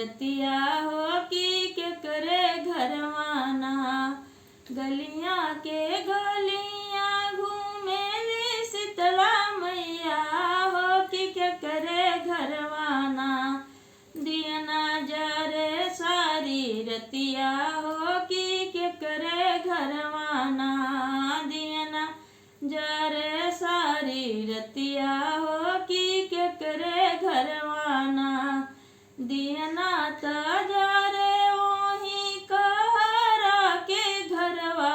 रतिया हो कि के करे घरवाना। गलियां के गलियां घूमे ले शीतला मैया हो कि के करे घरवाना। दियना जरे सारी रतिया हो कि के करे घरवाना। दियना जरे सारी रतिया हो कि के करे घरवाना। दियना त जरे वही कहरा के घरवा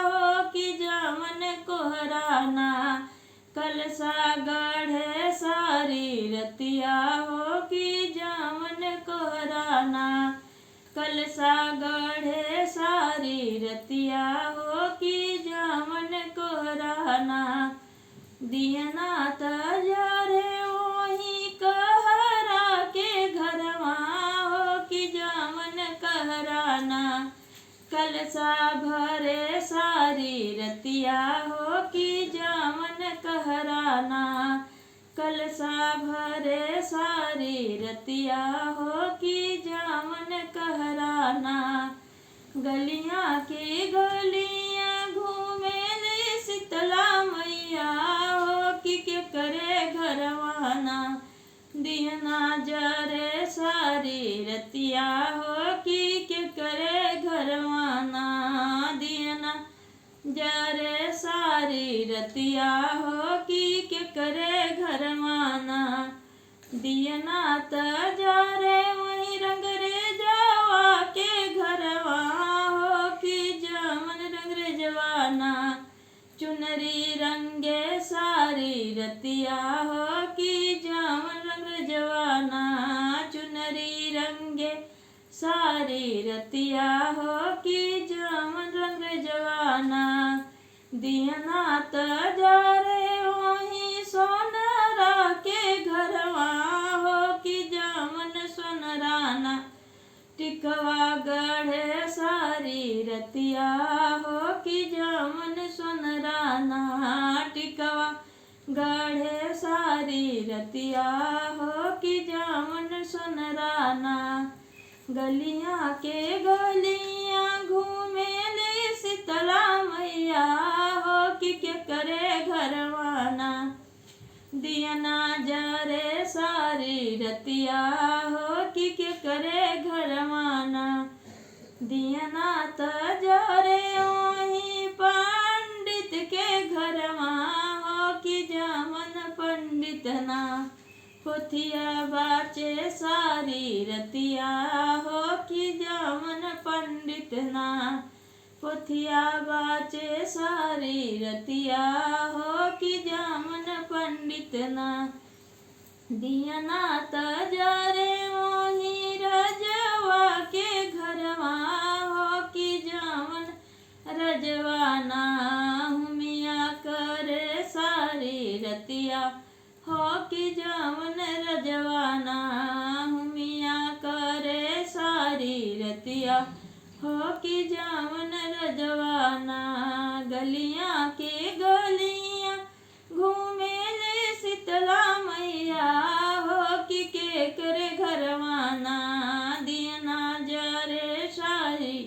हो कि जामन कोहराना। कलसा गढ़े सारी रतिया हो कि जामन कोहराना। कलसा गढ़े सारी रतिया हो कि जामन कोहराना। दियना त जरे वही कहरा के घरवा हो कि जामन कहराना। कलसा भरे सारी रतिया हो कि जामन कहराना। कलसा भरे सारी रतिया हो कि जामन कहराना। गलियां के गलियां घूमे ले शीतला मैया हो कि के करे घरवाना। दियना जरे सारी रतिया हो कि के करे घरवाना। दियना जरे सारी रतिया हो कि के करे घरवाना। दियना त जरे वही रंग रे जावा के घरवा हो कि जामन रंग रे जवाना। चुनरी रंगे सारी रतिया हो कि जामन रंग जवाना। चुनरी रंगे सारी रतिया हो कि जामन रंग जवाना। दियना त जरे वही सोनरा के घरवा हो कि जामन सोनराना। टिकवा गढ़े सारी रतिया हो कि जामन सोनराना। टिकवा गढ़े सारी रतिया हो कि जामन सोनराना। गलियां के गलियां घूमे ले शीतला मैया हो कि के करे घरवाना। दियना जरे सारी रतिया हो कि के करे घरवाना। दियना त जरे वही पंडित के घरवा हो कि जामन पंडित ना। पोथिया बाचे सारी रतिया हो कि जामन पंडित ना। पोथिया बाचे सारी रतिया हो कि जामन पंडित ना। दियना त जरे वही रजवा के घरवा हो कि जामन रजवाना। हुमिया करे सारी रतिया हो कि जामन रजवाना। हुमिया करे सारी रतिया हो कि जामन रजवाना। गलियां के गलियां घूमे ले शीतला मैया हो कि के करे घरवाना। दियना जरे सारी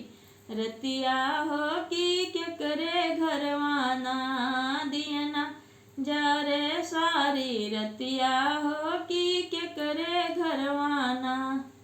रतिया हो कि के करे घरवाना। दियना जरे सारी रतिया हो कि के करे घरवाना।